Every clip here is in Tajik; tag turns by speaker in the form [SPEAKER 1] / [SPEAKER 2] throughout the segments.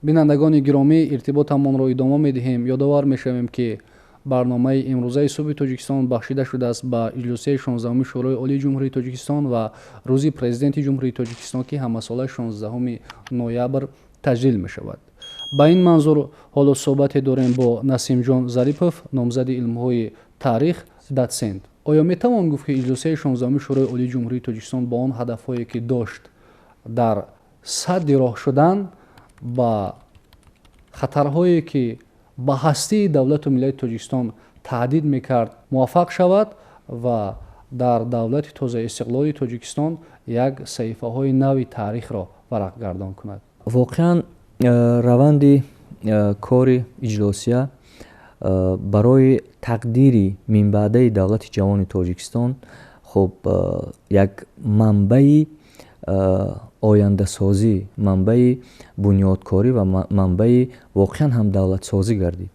[SPEAKER 1] Бинандагони гиромӣ, иртиботамонро идома медиҳем. Ёдовар мешавем, ки барномаи имрӯзаи Субҳи Тоҷикистон бахшида шудааст ба иҷлосияи 16-уми Шӯрои Олии Ҷумҳурии Тоҷикистон ва Рӯзи Президенти Ҷумҳурии Тоҷикистон, ки ҳамасола 16 ноябр таҷлил мешавад. Ба ин манзур ҳоло суҳбате дорем бо Насимҷон Зарипов, номзади илмҳои таърих, дотсент. Оё метавон гуфт, ки иҷлосияи 16-уми Шӯрои Олии Ҷумҳурии Тоҷикистон бо он ҳадафҳое, ки дошт, дар садди роҳ шудан ба хатарҳое, ки ба ҳастии давлату миллати Тоҷикистон таҳдид мекард, муваффақ шавад ва дар давлати тозаистиқлоли Тоҷикистон як саҳифаҳои нави таърихро варақгардон кунад?
[SPEAKER 2] Воқеан, раванди кори иҷлосия барои тақдири минбаъдаи давлати ҷавони Тоҷикистон, хуб, як манбаи ояндасозӣ, манбаи бунёдкорӣ ва манбаи воқеан ҳам давлатсозӣ гардид.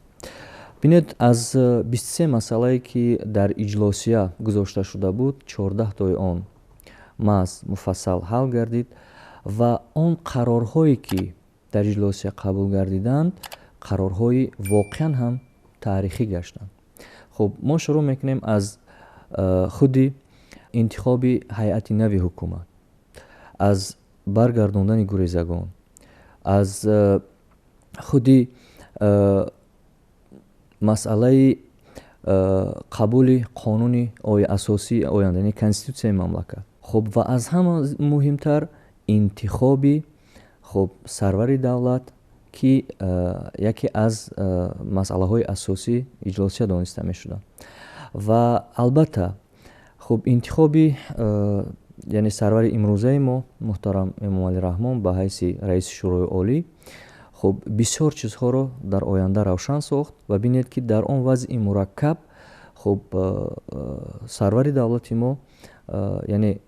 [SPEAKER 2] Бинед, аз 23 масъалае, ки дар иҷлосия гузошта шуда буд, 14 тои он маҳз муфассал ҳал гардид ва он қарорҳое, ки дар иҷлосия қабул гардиданд, қарорҳои воқеан ҳам таърихӣ гаштанд. Хуб, мо шурӯъ мекунем аз худи интихоби ҳайати нави ҳукумат, аз баргардондани гурезагон, аз худи масъалаи қабули қонуни асосии оянда, яъне конститутсияи мамлакат. Хуб, ва аз ҳама муҳимтар интихоби, хуб, сарвари давлат, ки яке аз масъалаҳои асосии иҷлосия дониста мешуданд. Ва албатта, хуб, интихоби, яъне сарвари имрӯзаи мо, муҳтарам Эмомалӣ Раҳмон, ба ҳайси раиси Шӯрои Олӣ, хуб, бисёр чизҳоро дар оянда равшан сохт. Ва бинед, ки дар он вазъи мураккаб, хуб, сарвари давлати мо, яъне,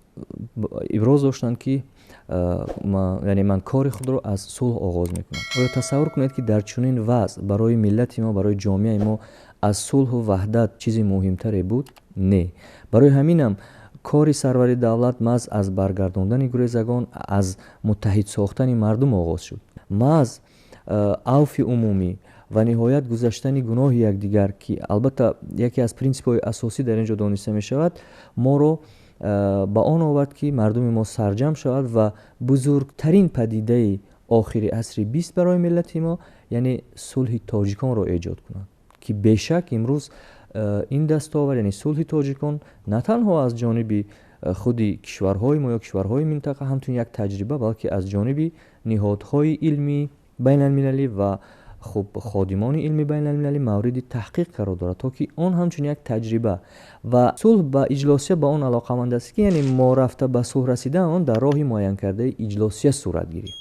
[SPEAKER 2] иброз доштанд, ки яъне ман кори худро аз сулҳ оғоз мекунам. Оё тасаввур кунед, ки дар чунин вазъ барои миллати мо, барои ҷомеаи мо аз сулҳу ваҳдат чизи муҳимтаре буд? Не. Барои ҳаминам кори сарвари давлат маҳз аз баргардондани гурезагон, аз муттаҳид сохтани мардум оғоз шуд. Маҳз авфи умумӣ ва ниҳоят гузаштани гуноҳи якдигар, ки албатта яке аз принсипҳои асосӣ дар ин ҷо дониста мешавад, моро ба он овард, ки мардуми мо сарҷамъ шавад ва бузургтарин падидаи охири асри 20 барои миллати мо, яъне сулҳи тоҷиконро эҷод кунад, ки бешак имрӯз ин дастовар, яъне сулҳи тоҷикон, на танҳо аз ҷониби худи кишварҳои мо ё кишварҳои минтақа ҳамчун як таҷриба, балки аз ҷониби ниҳодҳои илмии байналмилалӣ ва, хуб, ходимони илми байналмилалӣ мавриди таҳқиқ қарор дорад, то ки он ҳамчун як таҷриба. Ва сулҳ ба иҷлосия ба он алоқаманд аст, ки яъне мо рафта ба сулҳ расидан он дар роҳи муайянкардаи иҷлосия сурат гирифт.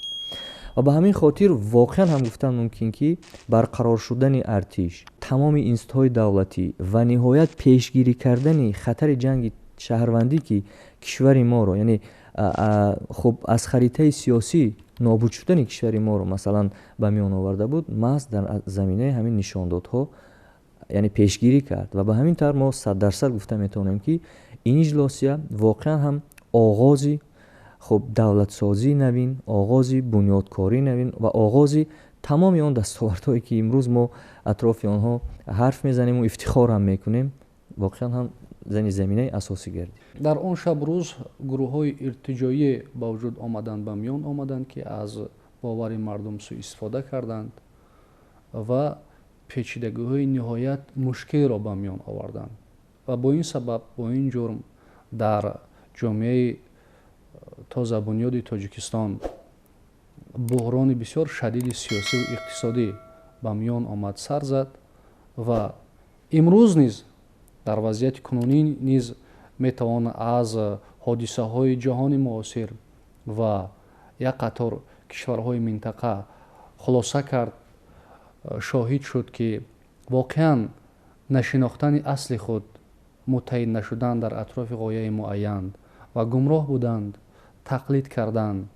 [SPEAKER 2] Ва ба ҳамин хотир воқеан ҳам гуфтан мумкин, ки барқарор шудани артиш, тамоми институтҳои давлатӣ ва ниҳоят пешгирӣ кардани хатари ҷанги шаҳрвандӣ, ки кишвари моро, яъне, хуб, аз харитаи сиёсӣ нобуд шудани кишвари моро, масалан, ба миён оварда буд, маҳз дар заминаи ҳамин нишондодҳо, яъне, пешгирӣ кард. Ва ба ҳамин тавр мо 100% гуфта метавонем, ки ин иҷлосия воқеан ҳам оғози, хуб, давлатсозии навин, оғози бунёдкории навин ва оғози тамоми он дастовардҳое, ки имрӯз мо атрофи онҳо ҳарф мезанему ифтихор ҳам мекунем, воқеан ҳам зани заминаи асосӣ гардид.
[SPEAKER 1] Дар он шаб рӯз гурӯҳҳои иртиҷоӣ ба вуҷуд омаданд, ба миён омаданд, ки аз бовари мардум сӯистифода карданд ва печидагиҳои ниҳоят мушкилро ба миён оварданд ва бо ин сабаб, бо ин ҷурм дар ҷомеаи тозабунёди Тоҷикистон буҳрони бисёр шадиди сиёсиву иқтисодӣ ба миён омад, сар зад. Ва имрӯз низ, дар вазъияти кунунӣ низ метавон аз ҳодисаҳои ҷаҳони муосир ва як қатор кишварҳои минтақа хулоса кард, шоҳид шуд, ки воқеан нашинохтани асли худ, муттаҳид нашудан дар атрофи ғояи муайян ва гумроҳ буданд, тақлид кардан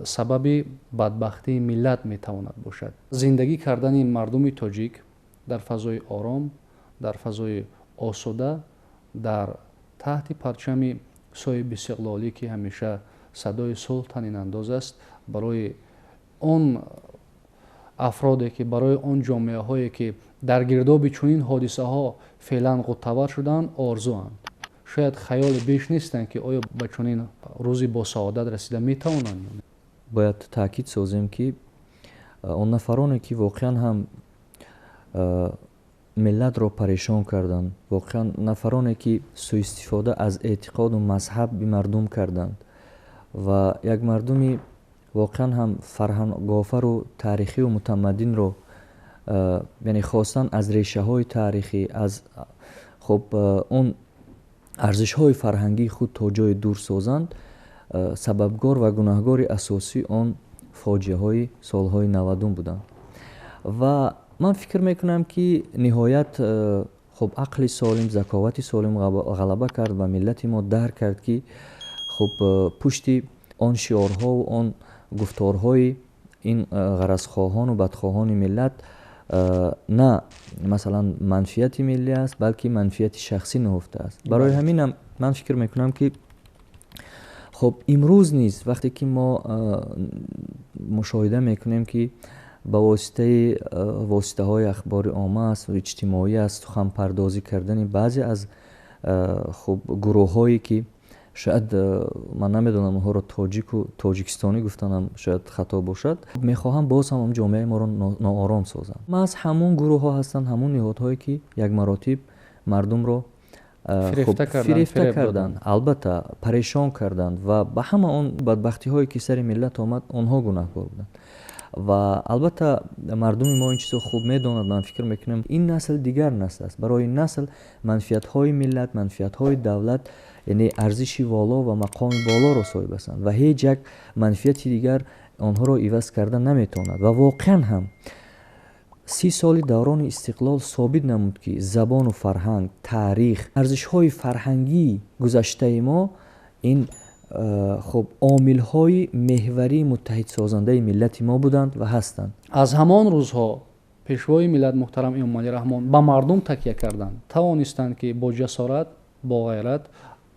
[SPEAKER 1] сабаби бадбахтии миллат метавонад бошад. Зиндагӣ кардани мардуми тоҷик дар фазои ором, дар фазои осуда, дар таҳти парчами соҳибистиқлолӣ, ки ҳамеша садои сулҳ танинандоз аст, барои он Афроде, ки барои он ҷомеаҳое, ки дар гирдоби чунин ҳодисаҳо феълан ғуттавар шуданд, орзуанд, шояд хаёли беш нестанд, ки оё ба чунин рӯзи босаодат расида метавонанд.
[SPEAKER 2] Бояд таъкид созем, ки он нафароне, ки воқеан ҳам миллатро парешон карданд, воқеан нафароне, ки сӯистифода аз эътиқоду мазҳаби мардум карданд ва як мардуми воқеан ҳам фарҳангофару таърихию мутамаддинро, яъне хостан аз решаҳои таърихӣ, аз хуб он арзишҳои фарҳангии худ то ҷое дур созанд, сабабгор ва гунаҳгори асосии он фоҷиаҳои солҳои 90-ум буданд. Ва ман фикр мекунам, ки ниҳоят хуб ақли солим, заковати солим ғалаба кард ва миллати мо дарк кард, ки хуб пушти он шиорҳову он гуфторҳои ин ғаразхоҳону бадхоҳони миллат на масалан манфиати миллӣ аст, балки манфиати шахсӣ нуҳуфта аст. Барои ҳаминам ман фикр мекунам, ки хуб имрӯз низ вақте ки мо мушоҳида мекунем, ки ба воситаи воситаҳои ахбори омма аст, иҷтимоӣ аст, суханпардозӣ кардани баъзе аз хуб гурӯҳҳое, ки шояд ман намедонам, онҳоро тоҷику тоҷикистонӣ гуфтанам шояд хато бошад, мехоҳам боз ҳам ҷомеаи моро ноором созанд, маҳз ҳамун гурӯҳҳо ҳастанд, ҳамун ниҳодҳое, ки як маротиб мардумро фирефта карданд, албатта парешон карданд ва ба ҳама он бадбахтиҳое, ки сари миллат омад, онҳо гунаҳкор буданд. Ва албатта мардуми мо ин чизро хуб медонад. Ман фикр мекунам, ин насл дигар насл аст. Барои ин насл манфиатҳои миллат, манфиатҳои давлат, яъне арзиши воло ва мақоми болоро соҳиб ҳастанд ва ҳеҷ як манфиати дигар онҳоро иваз карда наметавонад. Ва воқеан ҳам 30 соли даврони истиқлол собит намуд, ки забону фарҳанг, таърих, арзишҳои фарҳангии гузаштаи мо ин хуб омилҳои меҳварии муттаҳидсозандаи миллати мо буданд ва ҳастанд.
[SPEAKER 1] Аз ҳамон рӯзҳо Пешвои миллат муҳтарам Эмомалӣ Раҳмон ба мардум такя карданд, тавонистанд, ки бо ҷасорат, бо ғайрат,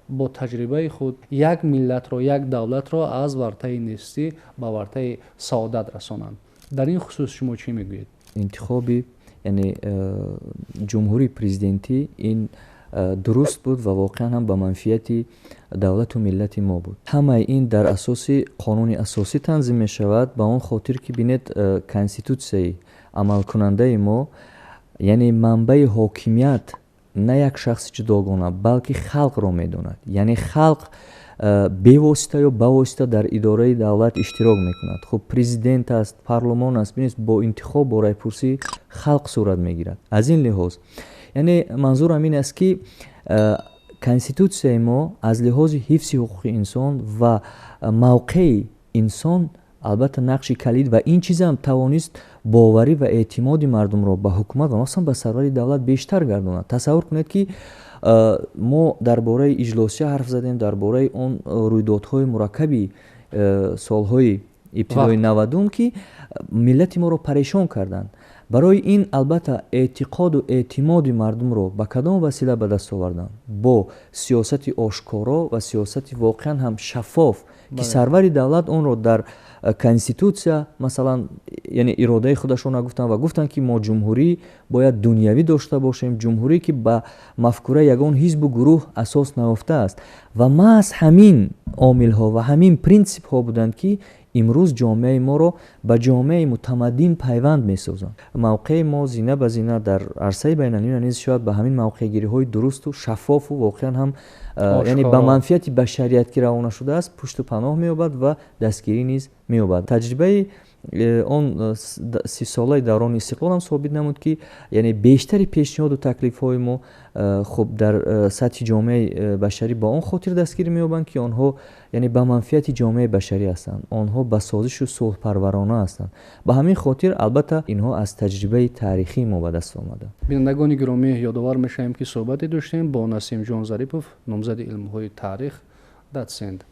[SPEAKER 1] бо таҷрибаи худ як миллатро, як давлатро аз вартаи нестӣ ба вартаи саодат расонанд. Дар ин хусус шумо чӣ мегӯед?
[SPEAKER 2] Интихоби, яъне ҷумҳурии президентӣ ин дуруст буд ва воқеан ҳам ба манфиати давлату миллати мо буд. Ҳамаи ин дар асоси қонуни асосӣ танзим мешавад, ба он хотир ки бинед, конститутсияи амалкунандаи мо, яъне манбаи ҳокимият на як шахси ҷудогона, балки халқро медонад, яъне халқ бевосита ё бавосита дар идораи давлат иштирок мекунад. Хуб, президент аст, парлумон аст, бинед, бо интихоб, бо райпурсии халқ сурат мегирад. Аз ин лиҳоз, яъне манзурам ин аст, ки конститутсияи мо аз лиҳози ҳифзи ҳуқуқи инсон ва мавқеи инсон албатта нақши калид ва ин чизам тавонист боварӣ ва эътимоди мардумро ба ҳукумат ва махсусан ба сарвари давлат бештар гардонад. Тасаввур кунед, ки мо дар бораи иҷлосия ҳарф задем, дар бораи он рӯйдодҳои мураккаби солҳои ибтидои 90-ум, ки миллати моро парешон карданд. Барои ин албатта эътиқоду эътимоди мардумро ба кадом васила ба даст оварданд? Бо сиёсати ошкоро ва сиёсати воқеан ҳам шаффоф, ки сарвари давлат онро дар конститутсия масалан, яъне иродаи худашонро гуфтанд ва гуфтанд, ки мо ҷумҳурӣ бояд дунявӣ дошта бошем, ҷумҳурӣ, ки ба мафкураи ягон ҳизбу гурӯҳ асос наёфтааст. Ва маҳз ҳамин омилҳо ва ҳамин принсипҳо буданд, ки имрӯз ҷомеаи моро ба ҷомеаи мутамаддин пайванд месозанд. Мавқеи мо зина ба зина дар арсаи байналмилал низ шояд ба ҳамин мавқеъгириҳои дурусту шаффофу воқеан ҳам яъне ба манфиати башарият, ки равона шудааст, пушту паноҳ меёбад ва дастгирӣ низ меёбад. Таҷрибаи он 30-солаи даврони истиқлол ҳам собит намуд, ки яъне бештари пешниҳоду таклифҳои мо хуб дар сатҳи ҷомеаи башарӣ ба он хотир дастгирӣ меёбанд, ки онҳо яъне ба манфиати ҷомеаи башарӣ ҳастанд, онҳо ба созишу сулҳпарварона ҳастанд. Ба ҳамин хотир албатта инҳо аз таҷрибаи таърихии мо ба даст омаданд.
[SPEAKER 1] Бинандагони гиромӣ, ёдовар мешавем, ки суҳбате доштем бо Насимҷон Зарипов, номзади илмҳои таърих, дотсент.